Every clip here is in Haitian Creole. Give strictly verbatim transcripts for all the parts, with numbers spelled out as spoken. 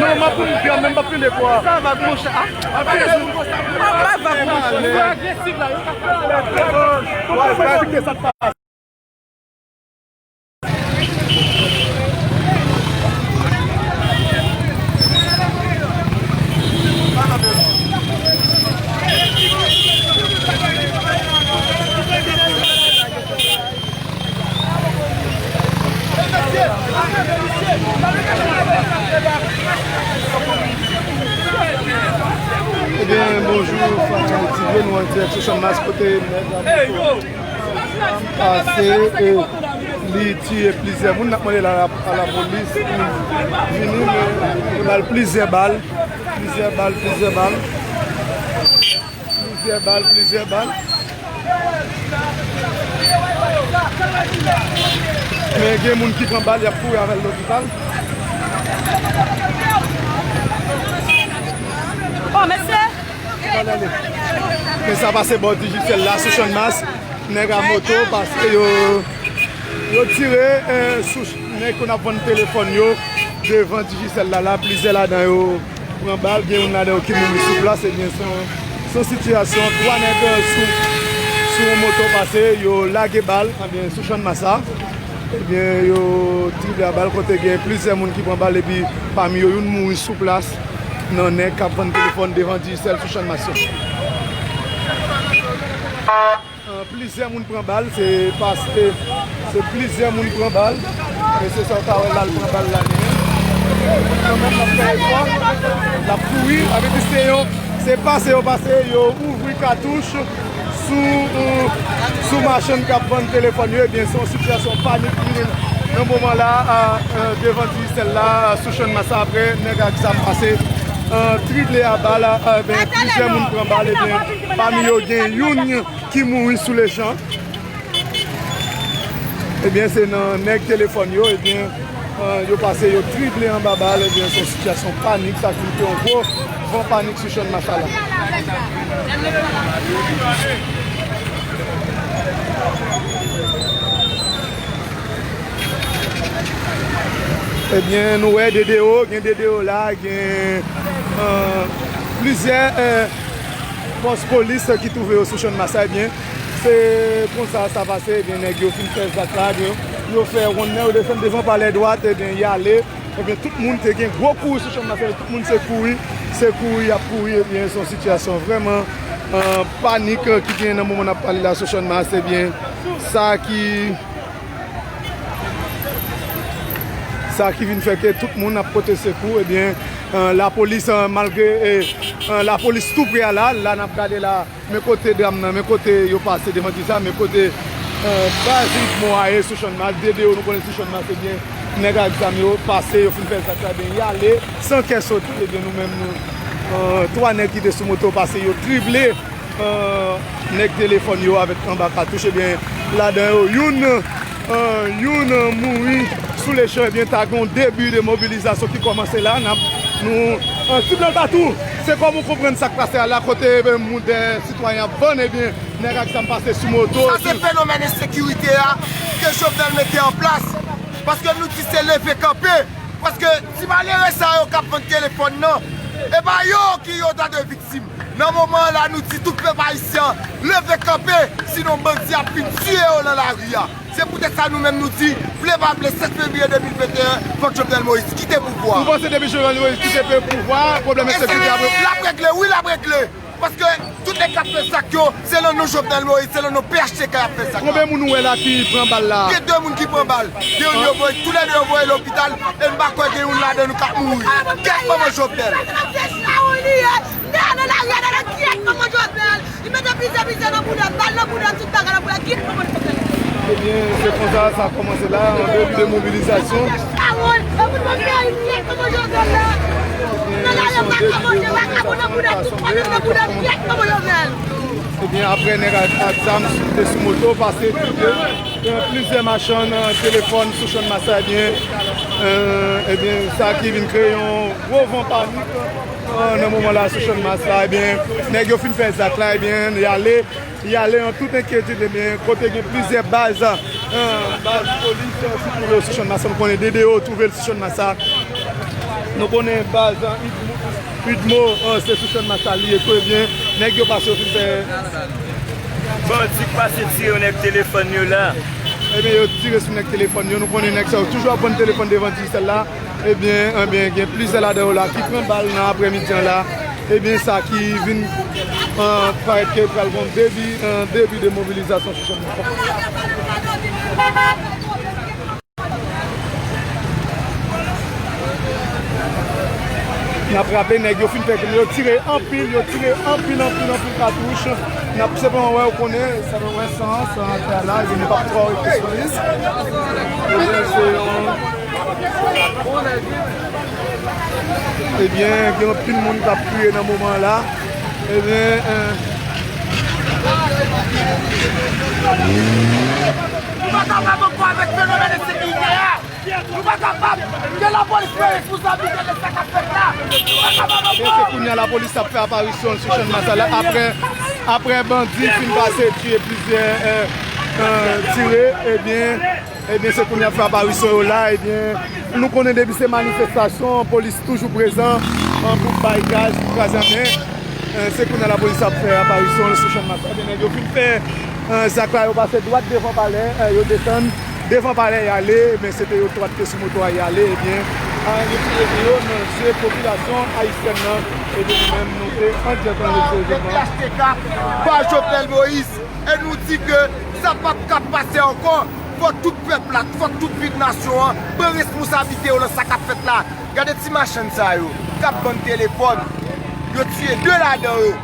Non, m ap pou m fè menm pa pile kwa. Sa vag monchè. Apa vag monchè. Agresif la, yo ka fè. Ebyen, bonjou, fanm Ayiti, nou an dirèk sou Channmas kote nèg la pase, e li tiye plizyè moun. N ap mande la, a lapolis pou vini, men yo ba l plizyè bal, plizyè bal, plizyè bal, plizyè bal, plizyè bal. Men gen moun ki pran bal, y ap kouri avè l lopital. Oh, mesye! Men sa pase bò Digicel la sou Channmas. Nèg a moto pase, yo, yo tire, eh, sou ch-, nèg konn ap vann telefòn yo devan Digicel la, la, plizyè ladan yo pran bal, gen youn ladan yo ki mouri sou plas, ebyen, se yon, se yon sitiyasyon, twa nèg, eh, sou, sou yon moto pase, yo lage bal, ebyen, sou Channmas la. Ebyen, yo trible a bal kote gen plizyè moun ki pran bal epi pami yo youn mouri sou plas nan nèg k ap vann telefòn devan Digicel sou Channmas yo. Ah, plizyè moun pran bal, se paske se plizyè moun pran bal. E se sa w ka wè la, l pran bal la, li menm. Kanmenm, l ap fè efò, l ap kouri, sa vle di se yon, se pase yo pase, yo ouvri katouch sou, sou machann k ap vann telefòn yo, ebyen, se yon sitiyasyon panik ki gen nan moman la, a, a, devan Digicel la, a, sou Channmas, apre nèg ak zam pase, a, trible a bal, a, a, ebyen, plizyè moun pran bal, ebyen, pami yo gen youn ki mouri sou lejan. Ebyen, se nan nèg telefòn yo, ebyen, eh, yo pase, yo trible anba bal, ebyen, se yon sitiyasyon panik, sa ki te yon gwo van panik sou Channmas la. Ebyen, nou wè D D O, gen D D O la, gen, eh, plizyè, eh, fòs polis ki twouve yo sou Channmas la, ebyen, se konsa sa pase, ebyen, nèg yo fin fè zak la, yo, yo fè wonn nan, yo desann devan palè dwat, ebyen, y ale. Ebyen, tout moun te gen gwo kouri sou Channmas, tout moun se kouri, se kouri, y ap kouri, ebyen, se yon sitiyasyon vrèman, eh, panik, eh, ki gen nan moman n ap pale la sou Channmas, ebyen, sa ki, sa ki vin fè ke tout moun ap pote sekou, ebyen, eh, lapolis, eh, malgre, eh, eh, lapolis tou pre a la, la n ap gade la, men kote dram nan, men kote yo pase devan ti sa, men kote, eh, baz Ritmo a ye sou Channmas, D D O nou konnen sou Channmas, ebyen, nèg ak zam yo pase, yo fin fè zak la, ebyen, y ale, san kè sote, ebyen, nou menm nou, eh, twa nèg ki te sou moto pase, yo trible, eh, nèg telefòn yo avèk anba katouch, ebyen, ladan yo, youn, eh, youn mouri sou lejan, ebyen, ta gen yon debi de mobilizasyon ki kòmanse la, n ap, nou, eh, Ti Blan Tatou, se kòman w konprann sa k pase a la, kote, eh, moun dè sitwayen ap vann, ebyen, nèg ak zam pase sou moto. Sa se fenomèn ensekirite a ke Jovenel mete an plas. Paske nou di se leve kanpe. Paske ti malere sa yo k ap vann telefòn nan, e pa yo ki yo ta dwe viktim. Nan moman an la, nou di tout pèp ayisyen an, leve kanpe, sinon bandi ap vin tiye yo nan lari a. Se poutèt sa nou menm nou di, vle pa vle, sèt fevriye de mil venteyen, fòk Jovenel Moïse kite pouvwa a. Ou panse depi Jovenel Moïse kite pe-, pouvwa a, pwoblèm ensekirite ap regle? L ap regle, wi, l ap regle. Paske tout nèg k ap fè zak yo, se nan non Jovenel Moïse, se nan non P H T K y ap fè zak la. Konbyen moun ou wè la ki pran bal la? Gen de moun ki pran bal. Gen youn yo voye, toulède yo voye lopital, e m pa kwè gen youn ladan nou k ap mouri. Kèt manman Jovenel! Li mete plizyè, plizyè nan bouda m, bal nan bouda m, tout bagay nan bouda m, kèt manman Jovenel! Ebyen, se konsa sa kòmanse la, an debi de mobilizasyon. Ebyen, se an debi de mobilizasyon, ebyen, k ap kòmanse la. Ebyen, se an debi de mobilizasyon, ebyen, k ap kòmanse la. Apre nèg ak, ak zam te sou moto, pase touye, eh, plizyè machann, eh, telefòn sou Channmas la, ebyen, eh, ebyen, sa ki vin kreye yon gwo van panik, eh, nan moman la sou Channmas la, ebyen, nèg yo fin fè zak la, ebyen, y ale, y ale an tout enkyetid, ebyen, kote gen plizyè baz, eh, baz polis, eh, sou twouve yo sou Channmas la, nou konnen D D O twouve l sou Channmas la, nou konnen baz, eh, Udmo, eh, se sou Channmas la li ye tou, ebyen, nèg yo pase yo fin fè. Bandi k pase tire nèg telefòn yo la. Ebyen, yo tire sou nèg telefòn yo. Nou konnen nèg sa yo toujou ap vann telefòn devan Digicel la. Ebyen, ebyen, gen plizyè ladan yo la ki pran bal nan aprèmidi an la. Ebyen, sa ki vin, eh, parèt ke pral gon debi, eh, debi de mobilizasyon sou Channmas la. N ap raple, nèg yo fin fè, yo tire anpil, yo tire anpil, anpil, anpil katouch. N ap senpleman wè, ou konnen, sa nou wè san, san atè la, nou p ap twò rete sou li. Ebyen, se yon, ebyen, gen anpil moun k ap kriye nan moman la. Ebyen, eh, Nou pa kapab ankò avèk fenomèn ensekirite a. Nou pa kapab. Ke lapolis pran responsablite de sa k ap fèt la. Nou pa kapab ankò. E se kounye a lapolis ap fè aparisyon sou Channmas la. Apre, apre bandi fin pase tiye plizyè, eh, eh, tire, ebyen, ebyen, se kounye a ap fè aparisyon yo la, ebyen, nou konnen depi se manifestasyon, polis toujou prezan, eh, pou bay gaz, pou kraze anyen. Eh, se kounye a lapolis ap fè aparisyon sou Channmas la. Ebyen, nèg yo fin fè, eh, zak la, yo pase dwat devan palè, eh, yo desann devan palè, y ale, ebyen, se te yo twa ki te sou moto a, y ale, ebyen, a, yo tire yo nan je popilasyon ayisyèn nan, ebyen, nou menm, nou te an djèt an je. P H T K, pa Jovenel Moïse, e nou di ke sa p ap ka pase ankò, fò tout pèp la, fò tout vit nasyon an, pran responsablite yo nan sa k ap fèt la. Gade ti machann sa yo, k ap vann telefòn. Yo tiye de ladan yo.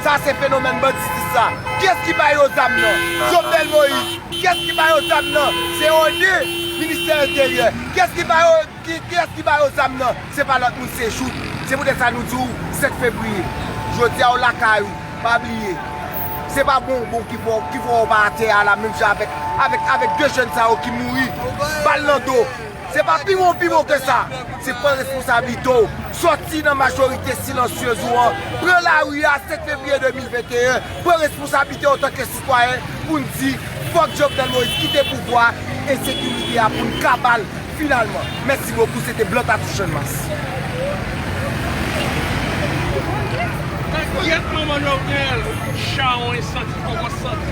Sa se fenomèn banditis sa. Kiyès ki ba yo zam nan? Jovenel Moïse. Kiyès ki ba yo zam nan? Se OD, Ministè Enteryè. Kiyès ki ba yo, ki, kiyès ki ba yo zam nan? Se pa lòt moun, se Jout. Se poutèt sa nou di w, sèt fevriye. Jodi a, w lakay ou. Pa bliye, se pa bonbon ki fè w, ki fè w pa atè a la, menm jan avèk, avèk, avèk de jèn sa yo ki mouri, bal nan do. Se pa pi bon, pi bon ke sa. Se pran responsablite w. Sòti nan majorite silansyez ou an. Pran lari a sèt fevriye de mil venteyen. Pran responsablite w antanke sitwayen pou n di, fòk Jovenel Moïse kite pouvwa, ensekirite a pou n kaba l. Finalman, mèsi bokou, se te Blan Tatou Channmas. Kyèt manman Jovenel, chawony santi kòkòt santi.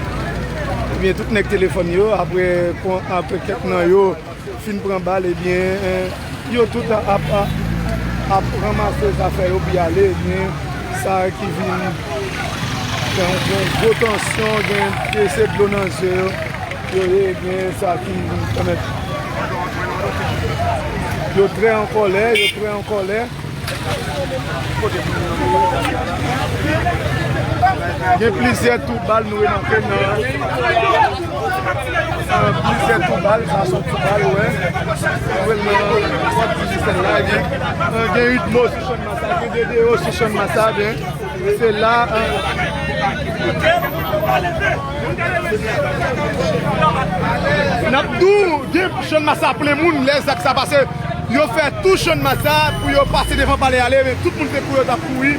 Ebyen, tout nèg telefòn yo, apre, apre kèk nan yo fin pran bal, ebyen, eh, yo tout ap, ap, ap ranmase zafè yo pou y ale, ebyen, sa ki vin fè yon, yon gwo tansyon, gen pese dlo nan zye yo. Yo ye, ebyen, sa ki pèmèt yo trè an kòlè, yo trè an kòlè. Gen plizyè tou bal nou remake nan, nan plizyè tou bal, sa se yon tou bal, wè. Nou wè l nan pòt Digicel la, gen, gen Udmo sou Channmas la, gen D D O sou Channmas la, gen. Se la, eh, n ap di w, gen Channmas la plen moun, lè zak sa pase, yo fè tou Channmas la pou yo pase devan palè ale, men tout moun te kouri, yo t ap kouri,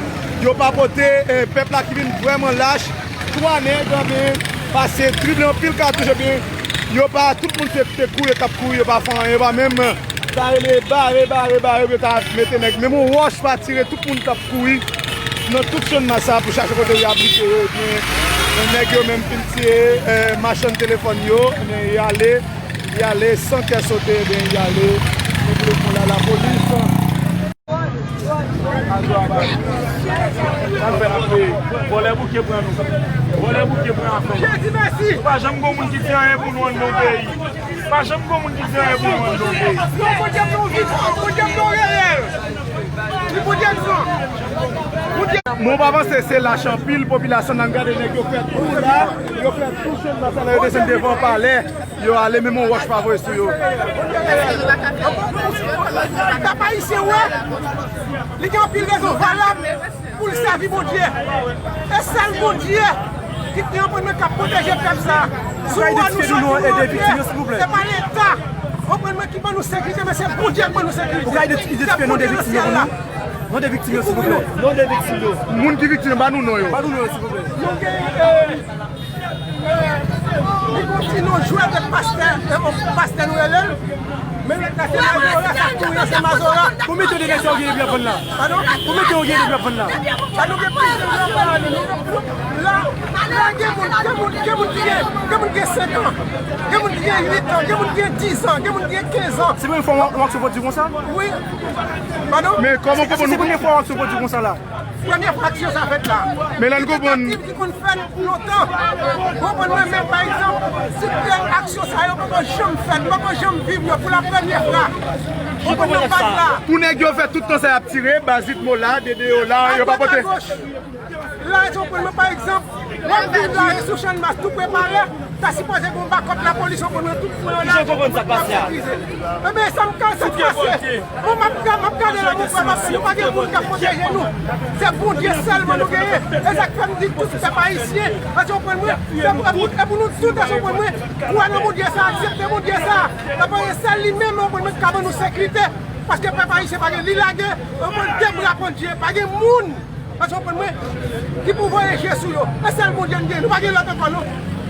yo pa pote, eh, pèp la ki vin vrèman lach, twa nèg, anben, pase trible anpil katouch, ebyen, yo pa, tout moun se, te kouri, yo t ap kouri, yo pa fè anyen, yo pa menm, eh, sa rele bare, bare, bare, yo ta mete nèg. Menm yon wòch pa tire, tout moun t ap kouri nan tout Channmas sa pou chache kote yo abrite yo, ebyen, nèg yo menm fin tiye, eh, machann telefòn yo, ebyen, y ale, y ale san kè sote, ebyen, y ale. Nou vle fè la, lapolis. Sa fè nou peye. Vòlè bouke pran nou. Vòlè bouke pran afè nou. Jezi mèsi. Pa janm gon moun ki fè anyen pou nou anndan yon peyi. Pa janm gon moun ki fè anyen pou nou anndan yon peyi. Non, Bondye m non vit. Bondye m non reyèl. Wi, Bondye m non. Bondye. Mwen pa panse se lach anpil, popilasyon nan gade nèg yo fè tou la. Yo fè tou Channmas la, yo desann devan palè. Yo ale, menm yon wòch pa voye sou yo. Pèp ayisyen wè, li gen anpil rezon valab pou l sèvi Bondye. E sèl Bondye Ki te anprann mwen k ap pwoteje pèp sa. Ou ka idantifye nou non de viktim yo, silvouplè? Se pa Leta. Anprann mwen ki ban nou sekirite, men se Bondye ki ban nou sekirite. Ou ka idanti-, idantifye non de viktim yo pou nou? Non de viktim yo, silvouplè. Non de viktim yo. Moun ki viktim yo, ba nou non yo. Ba nou non yo, silvouplè. Nou gen, eh, eh, li gon ti non jwèt pastè, eh, pastè nou rele l. Men lòt la se Mazora, sa kouri an se Mazora. Konbyen tan de nèg sa yo gen depi y ap vann la? Padon? Konbyen tan yo gen depi y ap vann la? Sa nou gen plizyè jou la, nou, nou, la, la gen moun, gen moun, gen moun ki gen, gen moun ki gen senk an, gen moun ki gen uit an, gen moun ki gen diz an, gen moun ki gen kenz an. Se premye fwa w, w aksyon pwodui konsa? Wi. Padon? Men kòman, kòman nou... Se premye fwa w aksyon pwodui konsa la? Premye fwa aksyon sa fèt la. Men la n konprann. Tantativ ki konn fèt lontan. Konprann mwen menm, pa egzanp, si tèl aksyon sa yo poko janm fèt, poko janm viv yo pou la premye fwa. Konprann nan baz la. Pou nèg yo fè tout tan sa y ap tire, Bazit Mola, Dede yo la, yo pa pote. La, se konprann mwen, pa egzanp, w ap viv la, e sou Channmas, tou pre Palè, ta sipoze gon bakòp lapolis, konprann mwen, tout pwen yo la. Kijan w konprann sa k pase a? Enben, sa m ka, sa k pase. Bon, m ap ga-, m ap gade la, mon frè, m ap di, nou pa gen moun k ap pwoteje nou. Se Bondye sèlman nou genyen. E sa k fè m di tout pèp ayisyen, èske w konprann mwen? Se pou, e pou, e pou nou tout, èske w konprann mwen? Kwè nan Bondye sa, aksepte Bondye sa. Paske se li menm, w konprann mwen, ki ka ban nou sekirite. Paske pèp ayisyen pa gen, li lage, w konprann, de bra pandye, pa gen moun. Èske w konprann mwen? Ki pou voye je sou yo. E sèl Bondye n gen. Nou pa gen lòt ankò, non.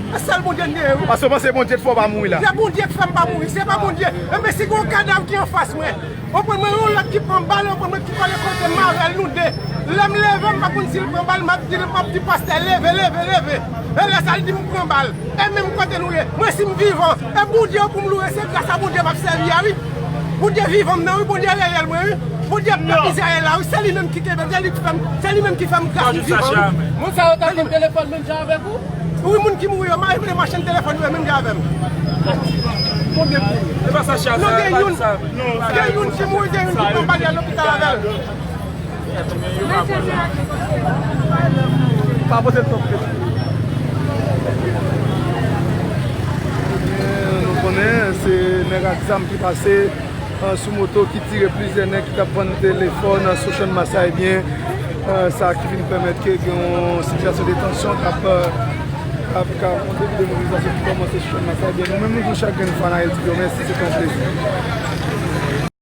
E sèl Bondye n gen, wi. Paske w panse Bondye t fè w pa mouri la. Se Bondye k fè m pa mouri. Se pa Bondye. Enben, si gon kadav ki anfas mwen, w konprann mwen, yon lòt ki pran bal, w konprann mwen, ki kòle kote m avè l, nou de. Lè m leve, m pa konn si l pran bal, m ap di l, m ap di pastè, leve, leve, leve. E lè sa, l di m pran bal. E menm kote nou ye, mwen si m vivan, e Bondye pou m loure, se gras a Bondye m ap sèvi a, wi. Bondye vivan m nan, wi, Bondye reyèl mwen, wi. Bondye pèp Izrayèl la, wi, se li menm ki kenbe m, se li ki fè m, se li menm ki fè m gras m vivan, wi. Moun sa yo t ap vann telefòn menm jan avèk ou? Wi, moun ki mouri yo, ma-, machann telefòn yo menm jan avè m. Konbyen moun? E pa sa, non, gen youn, gen youn ki mouri, gen youn ki pran bal, y al lopital avè l. Pa poze l twòp kesyon. Ebyen, nou konnen se nèg ak zam ki pase, eh, sou moto ki tire plizyè nèg ki t ap vann telefòn, eh, sou Channmas la. Ebyen, eh, sa ki vin pèmèt ke gen yon sitiyasyon de tansyon k ap, eh, k ap, k ap, yon debi de mobilizasyon ki kòmanse sou Channmas la. Ebyen, nou menm, nou di chak grenn fanatik yo mèsi, se te yon plezi.